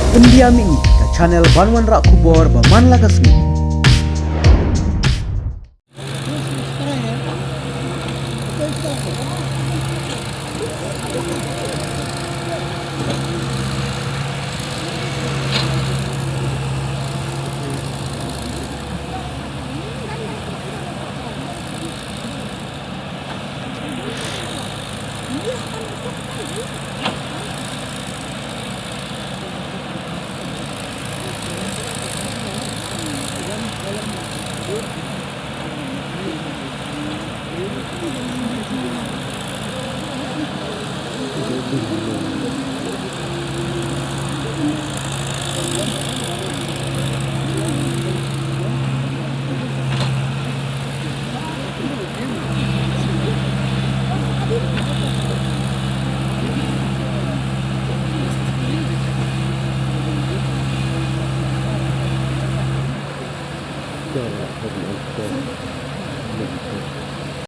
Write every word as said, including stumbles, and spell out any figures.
Pyndiah mihngi ka channel ban wanrah khubor ba man la ka sngi.